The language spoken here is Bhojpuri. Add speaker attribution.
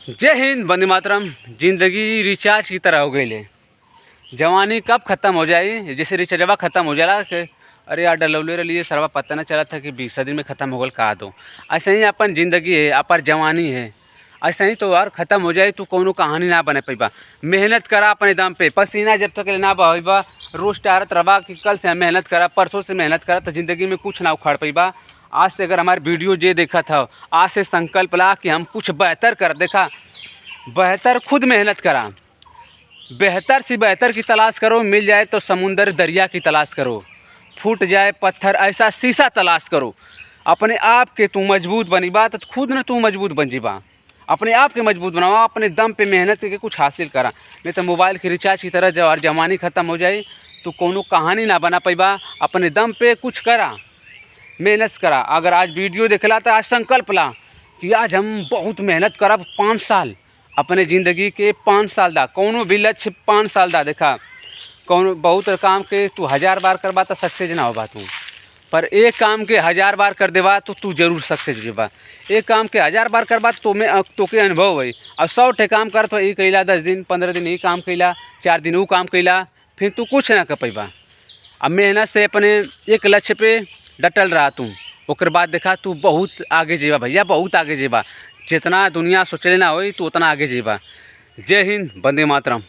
Speaker 1: जय हिंद, वंदे मातरम। जिंदगी रिचार्ज की तरह हो गई है। जवानी कब ख़त्म हो जाई, जैसे रिचार्जवा ख़त्म हो जाला कि अरे यार डलवले रहिए सरवा, पता ना चला था कि 20 दिन में ख़त्म हो गल का दो। ऐसे ही अपन ज़िंदगी है, अपर जवानी है, ऐसे ही तो यार ख़त्म हो जाए तो कौनो कहानी ना बना पैबा। मेहनत करा अपने दम पे, पसीना जब तक ना बहबा, रोज़ टारत रहा कि कल से मेहनत करा, परसों से मेहनत करा, तो ज़िंदगी में कुछ ना उखाड़ पैबा। आज से अगर हमारे वीडियो जे देखा था, आज से संकल्प ला कि हम कुछ बेहतर कर देखा, बेहतर खुद मेहनत करा, बेहतर से बेहतर की तलाश करो, मिल जाए तो समुंदर दरिया की तलाश करो, फूट जाए पत्थर ऐसा शीशा तलाश करो। अपने आप के तू मजबूत बनीबा तो खुद न तू मजबूत बन जीबा। अपने आप के मजबूत बनावा, अपने दम पे मेहनत करके कुछ हासिल करा, नहीं तो मोबाइल के रिचार्ज की तरह जब जवानी ख़त्म हो जाए तो कोनो कहानी ना बना पैबा। अपने दम पे कुछ करा, मेहनत करा। अगर आज वीडियो देखला तो आज संकल्प ला कि आज हम बहुत मेहनत करब 5 साल, अपने ज़िंदगी के 5 साल दा, कौनो भी लक्ष्य 5 साल दा। देखा कौनो बहुत काम के तू 1000 बार करबा तो सक्सेस ना होबा तू, पर एक काम के 1000 बार कर देबा तो तू जरूर सक्सेस होबा। एक काम के 1000 बार करबा तो तुम्हें तोके अनुभव होई। और 100 ठे काम कर तो ई कैला 10 दिन 15 दिन ई काम कैला, 4 दिन ऊ काम कैला, फिर तू कुछ ना कर पैबा। अब मेहनत से अपने एक लक्ष्य पे डटल रहा तू, ओकर बाद देखा तू बहुत आगे जेबा भैया, बहुत आगे जेबा। जितना दुनिया सोचले ना होई तू उतना आगे जेबा। जय हिंद, वंदे मातरम।